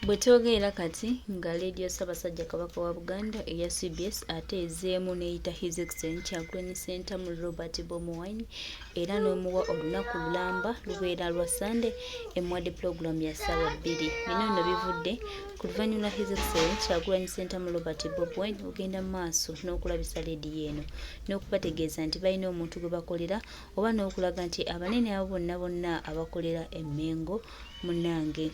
Bwe twogerera kati nga Leediyo Ssaabasajja Kabaka wa Buganda eya cbs ate ezzeemu n'eyita His Excellency Kyagulanyi Ssentamu Robert Bobi Wine era n'omuwa olunaku lulamba lubeera lwa Ssande emuwadde pulogulaamu ya ssaawa bbiri. Bino nno bivudde ku luvannyuma lwa His Excellency Kyagulanyi Ssentamu Robert Bobi Wine okugenda mu maaso n'okulabisa leediyo eno n'okubategeeza nti balina omuntu gwe bakolera oba n'okulaga nti abanene abo bonna bonna abakolera e Mmengo munnange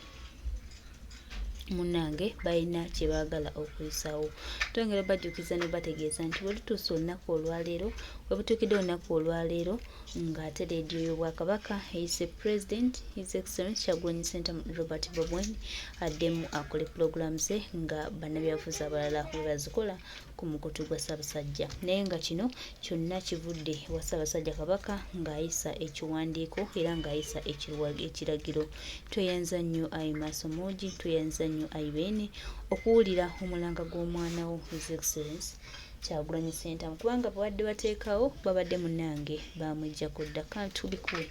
munnange balina kye baagala okuyisaawo. Twongera obajjukiza n'obategeeza nti bwe lutuuse olunaku olwaleero, we butuukidde olunaku olwaleero ng'ate leediyo y'Obwakabaka eyise President His Excellency Kyagulanyi Ssentamu Robert Bobi Wine addemu akole pulogulaamu ze nga bannabyabufuzi abalala bwe bazikola ku mukutu gwa Ssaabasajja naye nga kino kyonna kivudde ewa Ssaabasajja Kabaka ng'ayisa ekiwandiiko era ng'ayisa ekiragiro. Tweyanza nnyo ayi Maasomoogi, tweyanza nnyo ayi Beene okuwulira omulanga gw'omwana wo His Excellence Kyagulanyi Ssentamu kubanga babadde bateekawo babadde munnange baamuggyako dda kantubikuwe.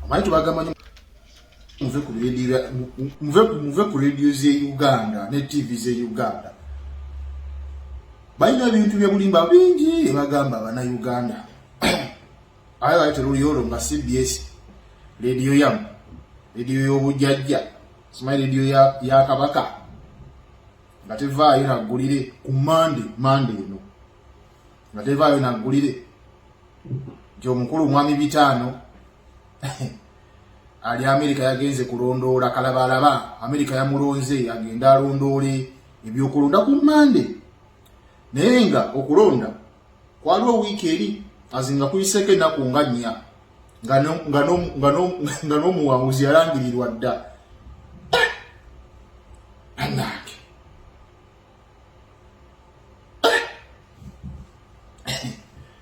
Omanyi tubagamba muve ku radio muve ku radio ze Uganda ne TV ze Uganda balina ebintu byebulimba bingi ebagamba abana Uganda aye bali teruli olwo nga CBS radio yamu radio y'obujjajja simanyi radio ya, ya kabaka nga tevaayo naggulire ku mande mande eno nga tevaayo naggulire nti omukulu mwami bitaano ali Amerika yagenze kulondoola kalabalaba Amerika yamulonze agende alondoole ebyokulonda ku Mande naye nga okulonda kwaliwo wiiki eri azinga kuyiseeko ennaku nga nnya nga n'omuwanguzi yalangirirwa dda bannange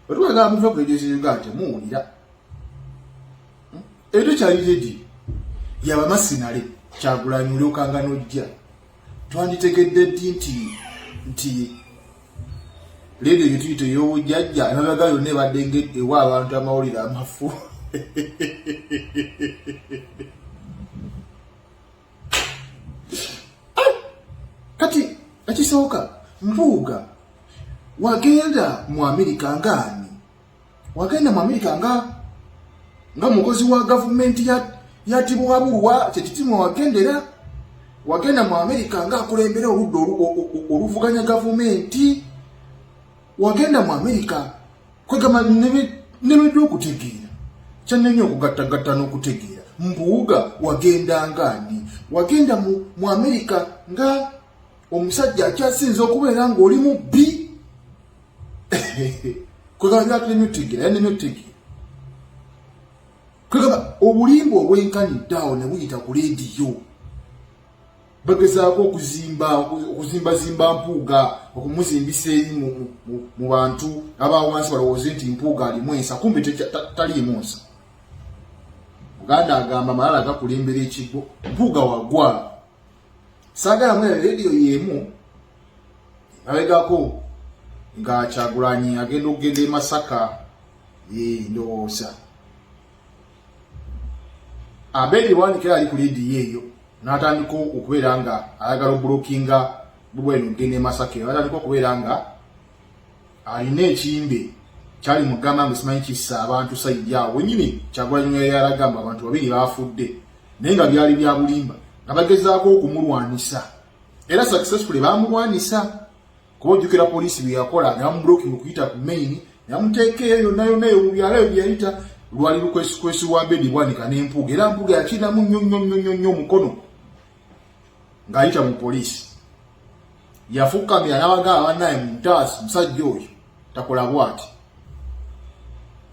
bwetubagamba muve ku radio uganda temuwulira Edo kyali redi yabamasinale Kyagulanyi olyokanga nojja twanditegedde ddi nti nti leero ebyo tuyita ey'obujjajja emabega yonna ebadde ewa abantu amawulire amafu kati ekisooka mpuuga wagenda mu amerika ngaani Wagenda mu Amerika nga nga mukozi wa gavumenti ya ya tibuwabulwa kyekitimu wagendera wagenda mu Amerika nga akulembera oludda oluvuganya gavumenti wagenda mu Amerika kwegamba nemedde okutegeera kyannemye okugattagatta n'okutegeera mpuuga wagenda nga ani wagenda mu Amerika nga omusajja akyasinza okubeera ng'oli mubbi kwegamba byatulemye otutegeera yanemye otutegeera kwegamba obulimba obwenkanidde awo ne buyita ku leediyo bagezaako okuzimba okuzimbazimba mpuuga okumuzimbisa eri mu bantu abawansi balowooze nti mpuuga alimu ensa kumbe taliimu nsa muganda agamba malala gakulembera ekigwo mpuuga wagwa Saagala mwera rediyo y'emu mabegako nga Kyagulanyi agenda okugenda e Masaka ndowooza Abedi Bwanika yali ku rediyo eyo n'atandika okubeera nga ayagala obulokinga Bobi Wine okugenda e Masaka eyo atandika okubeera nga alina ekimbe kyali mugamba mbu simanyi kissa abantu sayidi awo wenyini Kyagulanyi we yalaga mbu abantu babiri baafudde naye nga byali bya bulimba nga bagezaako okumulwanisa era successfully bamulwanisa kuba ojjukira poliisi bye yakola ne bamublocking okuyita ku main ne bamuteeka eyo yonna yonna eyo mu byalo ebyo byeyayita lwali lukwesikwesi lwa bedi bwanika n'empuuga era mpuuga yakirinamu nnyo nnyo nnyo nnyo nnyo omukono ng'ayita mu poliisi yafukamira n'abagamba bannaye mu ntaasi musajja oyo takola bwati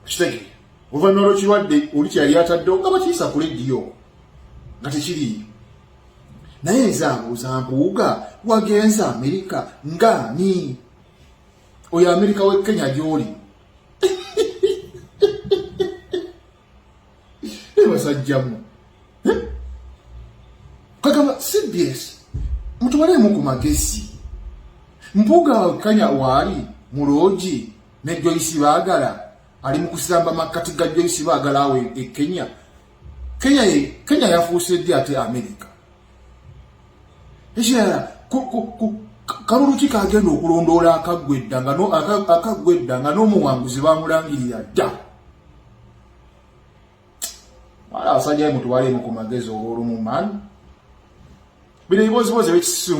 okitegeera oluvannyuma lw'ekirwadde oli kyeyali ataddewo nga bakiyisa ku lediyo nga tekiriiyo naye nze abuuza mpuuga wagenze amerika ngaani oyo amerika we kenya gy'oli basajjamu kagamba cbs mutwaleemu ku magezi mpuuga kanya waali mu loogi ne joyce baagala ali mu kusamba makkati ga joyce baagala awo e kenya kenya ye kenya yafuuse ddi ate amerika Ekirala, kalulu ki kagenda okulondoola akaggwa edda nga n'omuwanguzi bamulangirira dda? Wala abasajja mutwalemu ku magezi olw'olumu man. Bino ebibozibozi ebekisiru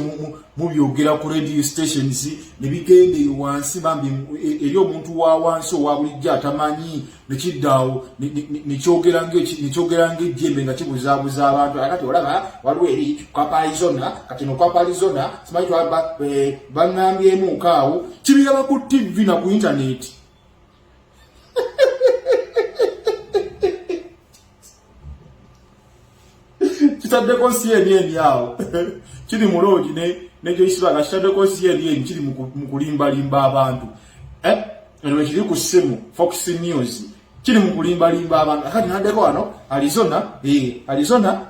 mubyogera ku radio stations ne bigenda eyo wansi bambi eri omuntu wa wansi owa bulijjo atamanyi ne kiddaawo ne kyogera ng'ejjembe nga kibuzaabuza abantu. Akati olaba waliwo eri kwapa Arizona, kati no kwapa Arizona simanyi twaba baŋŋambyemu kaawo kibiraba ku TV na ku internet. Kitaddeko CNN awo kiri mu loogi ne Joyce Baga, kitaddeko CNN kiri mu kulimbalimba abantu. Eno kiri ku ssimu Fox News kiri mu kulimbalimba abantu. Akati naddeko wano Arizona, Arizona,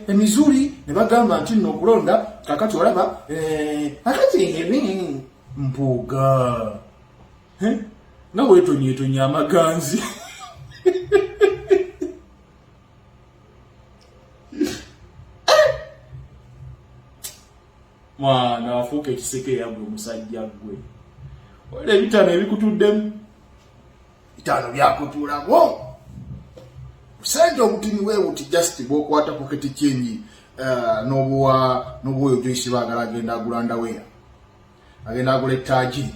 Missouri ne bagamba nti nno okulonda kakati olaba akati Mpuuga nga weetonyeetonye amaganzi. Mwana wafuuka ekiseke eyagwe omusajja gwe ola ebitaano ebikutuddemu bitaano byakutuulamu busente obutini bwebuti just bwokwata pocket change n'obuwa n'obwoyo Joyce baagala agenda agula ndaweya agenda agula ettaagiri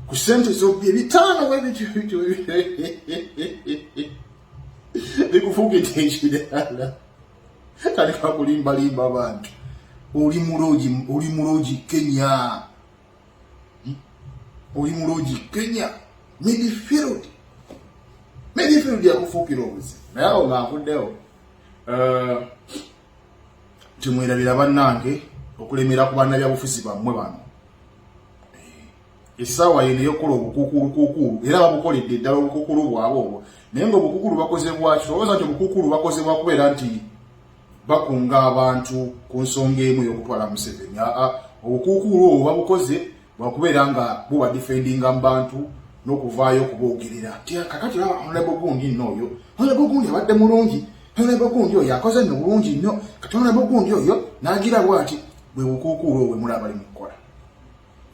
ku sente zobbi ebitaano webityo bityo bikufuukidde ekirala. Tandika kulimbalimba abantu. Oli mulogi, oli mulogi Kenya, oli mulogi Kenya. Midfield, midfield yakufuukira obuzibu. Naye awo nga nvuddewo, temwerabira bannange okulemera ku bannabyabufuzi bammwe bano. Essaawa yeno eyokukola obukuukulukuukulu era babukoledde ddala obukuukulu bwabwe obwo. Naye nga obukuukulu bakoze bwaki? Olowooza nti obukuukulu bakoze bwakubeera nti bakunga abantu ku nsonga emu ey'okutwala Museveni? Aa, obukuukulu obwo babukoze bwakubeera nga buba defendinga mu bantu n'okuvaayo okuboogerera nti kakati olaba honorable gundi nno oyo honorable gundi abadde mulungi, honorable gundi oyo akoze nno bulungi nnyo, kati honorable gundi oyo n'agira bw'ati. Bwe bukuukulu obwo bwe mulaba bali mu kukola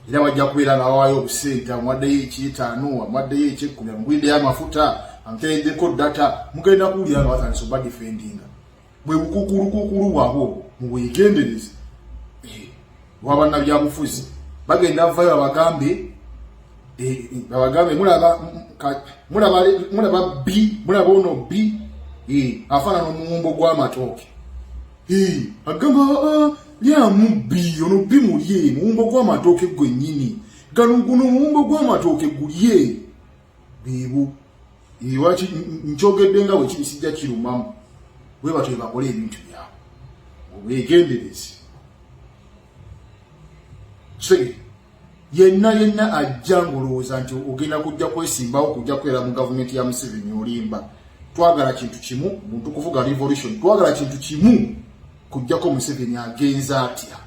era bajja kubeera nga bawaayo obusente, amuwaddeyo ekyetaano, amuwaddeyo ekyekkumi, amuguliddeyo amafuta, amuteereddeko data. Mugenda kuwulira nga batandise obadefendinga. Bwe bukuukulukuukulu bwabwe obwo mubwegendereze. Lwabannabyabufuzi bagenda vayo babagambe, babagambe mulaba mulaba mulaba b mulaba ono b afaanana omuwumbo gw'amatooke. Agamba lyamu bbi ono bbi mulye muwumbo gw'amatooke gwennyini gano guno omuwumbo gw'amatooke gulye beebo. Lwaki nkyogedde nga bwe kiri sijja kirumamu. Bwe batyo bwe bakola ebintu byabwe obwegendereze. Kisege yenna yenna ajja ng'olowooza nti ogenda kujja kwesimbawo kujja kubeera mu gavumenti ya Museveni, olimba. Twagala kintu kimu, muntu kuvuga revolution. Twagala kintu kimu, kujjako Museveni agenza atya.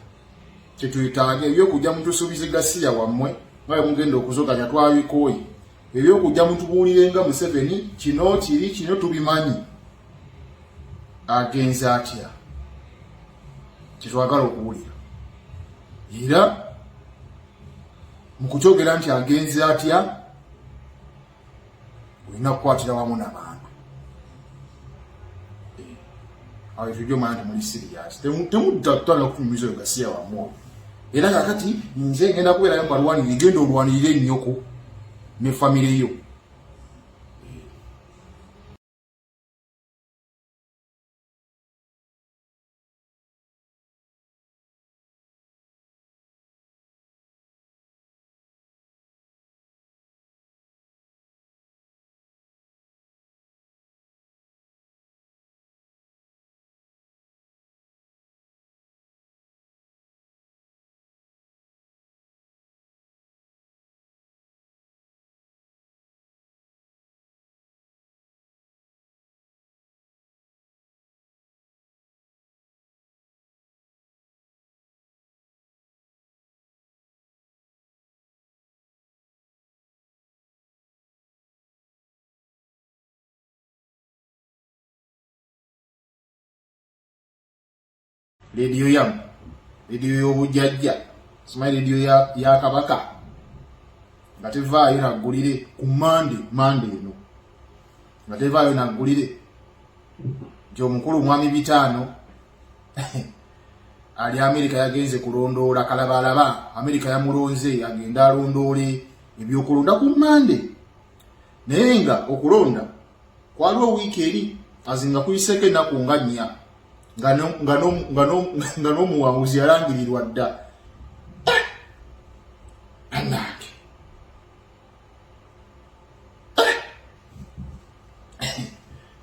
Kyetwetaaga ebyokujja mutusuubize gasiya wammwe nga bwe mugenda okuzoganya twabikooye. Ebyokujja mutubuulire nga Museveni kino kiri kino tubimanyi agenza atya, kyetwagala okuwulira. Era mu kukyogera nti agenze atya, olina kukwatira wamu n'abantu awo tujja omanya nti muli serious. Temudda kutandika kutunyumiza oyo gasiya wammwe oyo. Era kakati nze ngenda kubeerayo mbalwanirire. Genda olwanirire ennyoko ne famire yo. Leediyo yammwe, leediyo y'obujjajja, simanyi leediyo ya Kabaka, nga tevaayo naggulire ku Mande, Mande eno nga tevaayo naggulire nti omukulu Mwami Bitaano ali Amerika yagenze kulondoola kalabalaba. Amerika yamulonze agende alondoole ebyokulonda ku Mande, naye nga okulonda kwaliwo wiiki eri azinga kuyiseeko ennaku nga 4, nga n'omuwanguzi yalangirirwa dda. Bannange,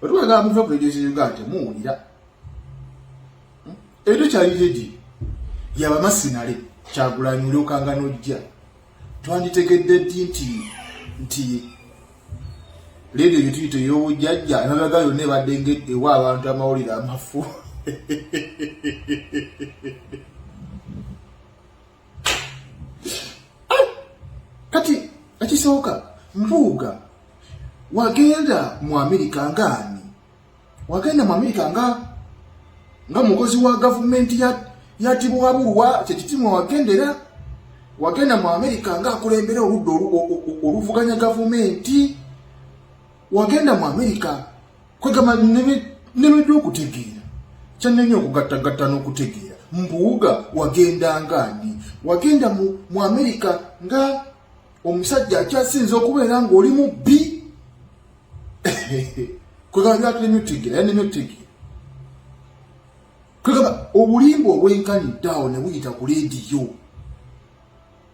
bwetubagamba muve ku radio Uganda temuwulira. Ekyo kyali rediyo yabamasinale. Kyagulanyi, olyokanga nojja, twanditegedde ddi nti leediyo gye tuyita ey'obujjajja emabega yonna ebadde ewa abantu amawulire amafu? Kati ekisooka, Mpuuga, wagenda mu Amerika ngaani? Wagenda mu Amerika nga mukozi wa gavumenti ya Tibwabulwa, kyekitimwa wagendera? Wagenda mu Amerika nga akulembera oludda oluvuganya gavumenti? Wagenda mu Amerika kwegamba nemedde okutegeera kyannenya okugattagatta n'okutegeera. Mpuuga, wagenda ngaani? Wagenda mu Amerika nga omusajja akyasinza okubeera ng'oli mubbi? Kwegamba byatulemye otutegeera, yannemye otutegeera. Kwegamba obulimba obwenkanidde awo ne buyita ku leediyo,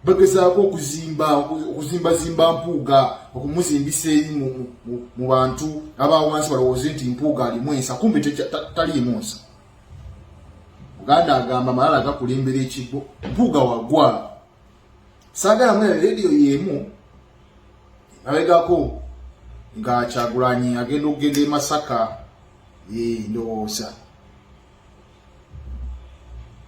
bagezaako okuzimba okuzimbazimba Mpuuga, okumuzimbisa eri mu bantu abawansi, balowooze nti Mpuuga alimu ensa, kumbe taliimu nsa. Muganda agamba malala gakulembera ekigwo. Mpuuga wagwa. Saagala mwera rediyo y'emu emabegako nga Kyagulanyi agenda okugenda e Masaka, ndowooza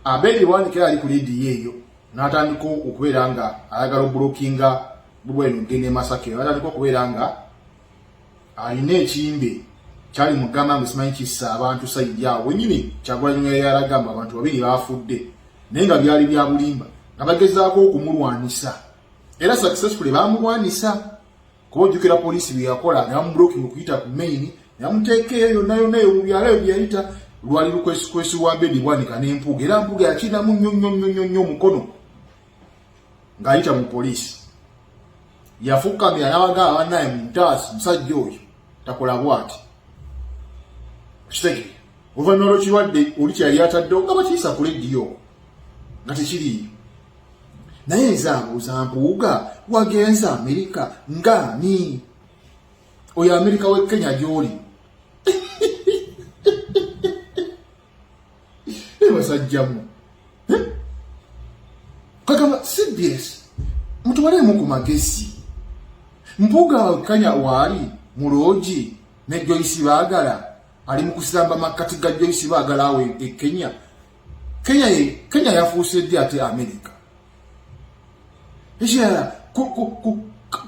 Abedi Bwanika ali ku leediyo eyo n'atandika okubeera nga ayagala obulokinga Bobi Wine okugenda e Masaka eyo. Atandika okubeera nga alina ekimbe kyali mugamba ngu simanyi kissa abantu side awo wenyini Kyagulanyi we yalagamba abantu babiri bafudde, naye nga byali bya bulimba, nga bagezaako okumulwanisa, era successfully bamulwanisa, kuba ojjukira poliisi bye yakola ne bamublocking okuyita ku main, ne bamuteeka eyo yonna yonna eyo mu byalo ebyo byeyayita. Lwali lukwesikwesi lwa Bedi Bwanika n'Empuuga, era Mpuuga yakirinamu nnyo nnyo nnyo nnyo nnyo omukono ng'ayita mu poliisi. Yafukamira n'abagamba, "Bannaye, muntaasi, musajja oyo takola bw'ati." Kitegeera oluvannyuma lw'ekirwadde oli kyeyali ataddewo nga bakiyisa ku lediyo nga tekiriiyo. Naye nze abuuza, Mpuuga, wagenze Amerika ngaani? Oyo Amerika w'e Kenya gy'oli, basajjamu kagamba CBS, mutwalemu ku magezi. Mpuuga Kenya waali mu lodge ne Joyce Baagala, ali mu kusamba makkati ga Joyce Baagala awo e Kenya. Kenya Kenya yafuuse ddi ate Amerika? Ekirala,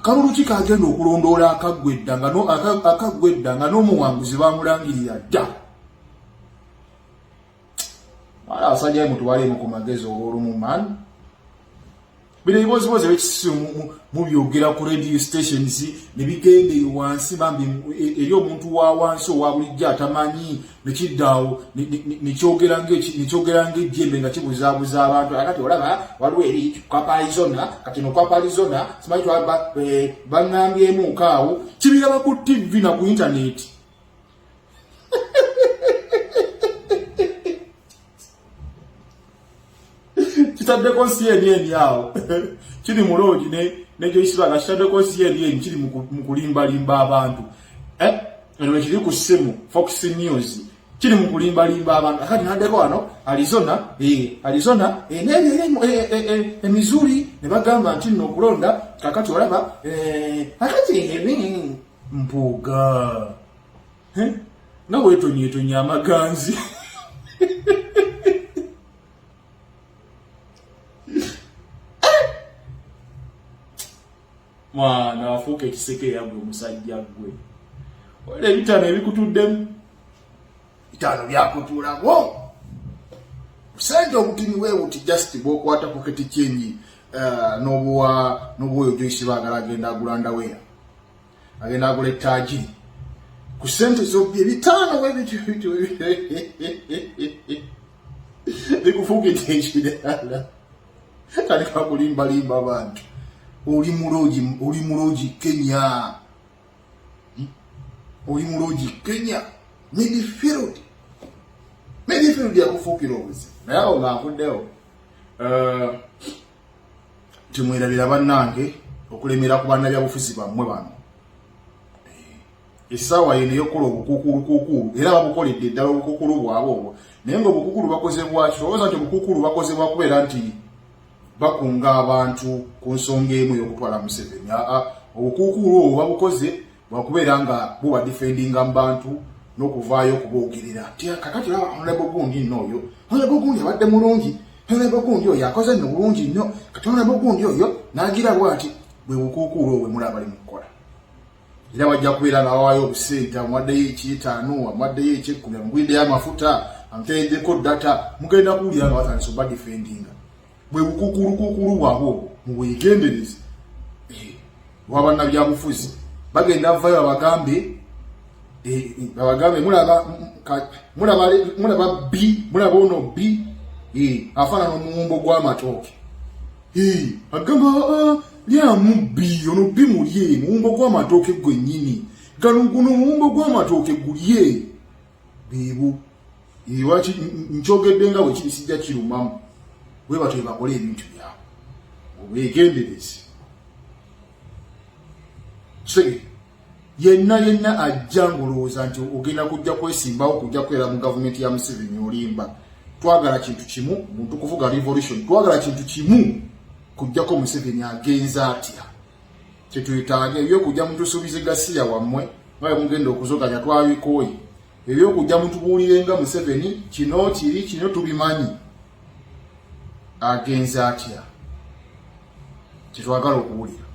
kalulu ki kagenda okulondoola akaggwa edda nga n'omuwanguzi bamulangirira dda? Wala abasajja, mutwalemu ku magezi olw'olumu. Man, bino ebibozibozi ebekisisu mubyogera ku radio stations ne bigenda eyo wansi, bambi eri omuntu wa wansi owa bulijjo atamanyi, nekiddaawo nekyogera ng'ejjembe nga kibuzaabuza abantu. Akati olaba waliwo eri kwapa Arizona, kati no kwapa Arizona simanyi baŋŋambyemu kaawo, kibiraba ku TV na ku intaneti. Kitaddeko CNN awo, kiri mu lodge ne Joyce Baga, kitaddeko CNN, kiri mu kulimbalimba abantu. Eno kiri ku ssimu, Fox News, kiri mu kulimbalimba abantu. Akati naddeko wano Arizona, Arizona, e Missouri, ne bagamba nti nno okulonda kakati olaba akati. Mpuuga nga weetonyeetonye amaganzi. Mwana wafuuka ekiseke eyagwe omusajja gwe. Wala ebitaano ebikutuddemu, bitaano byakutuulamu. Sente obutini bwebuti just bwokwata pocket change n'obuwa n'obuwa oyo Joyce Bagala agenda agula ndaweera, agenda agula ettaagi ku sente zobbye 500 bwebityo bityo bikufuukidde ekirala. Tandika kulimbalimba abantu. Oli mulogi, oli mulogi Kenya, oli mulogi Kenya. Midfield, midfield yakufuukira obuzibu. Naye awo nga nvuddewo, temwerabira bannange okulemera ku bannabyabufuzi bammwe bano. Essaawa yeno eyokukola obukuukulukuukulu, era babukoledde ddala obukuukulu bwabwe obwo. Naye nga obukuukulu bakoze bwaki? Olowooza nti obukuukulu bakoze bwakubeera nti bakunga abantu ku nsonga emu ey'okutwala Museveni? Aa, obukuukulu obwo babukoze bwakubeera nga buba defendinga mu bantu n'okuvaayo okuboogerera nti kakati olaba honorable gundi nno, oyo honorable gundi abadde mulungi, honorable gundi oyo akoze nno bulungi nnyo, kati honorable gundi oyo n'agira bw'ati. Bwe bukuukulu obwo mulaba bali mu kukola, era bajja kubeera nga bawaayo obusente, amuwaddeyo ekyetaano, amuwaddeyo ekyekumi, amuguliddeyo amafuta, amuteereddeko data. Mugenda kuwulira nga batandise obadefendinga. Bwe bukuukulukuukulu bwabwe obwo, mubwegendereze. Lwabannabyabufuzi bagenda vayo babagambe, babagambe mulaba mulaba mulaba b mulaba ono b afaanana omuwumbo gw'amatooke. Agamba lyamu b ono b mulye muwumbo gw'amatooke gwennyini, gano guno omuwumbo gw'amatooke gulye. Beebu lwaki nkyogedde nga bwekiri, sijja kirumamu. Bwe batyo bakola ebintu byabwe, obwegendereze. Kisege yenna yenna ajja ng'olowooza nti ogenda kujja kwesimbawo kujja kubeera mu gavumenti ya Museveni, olimba. Twagala kintu kimu, muntu kuvuga revolution. Twagala kintu kimu, kujjako Museveni. Agenza atya? Kyetwetaaga. Ebyokujja mutusuubize gasiya wammwe nga bwe mugenda okuzoganya, twabikooye. Ebyokujja mutubuulire nga Museveni kino kiri kino, tubimanyi. Agenza atya? Kyetwagala okuwulira.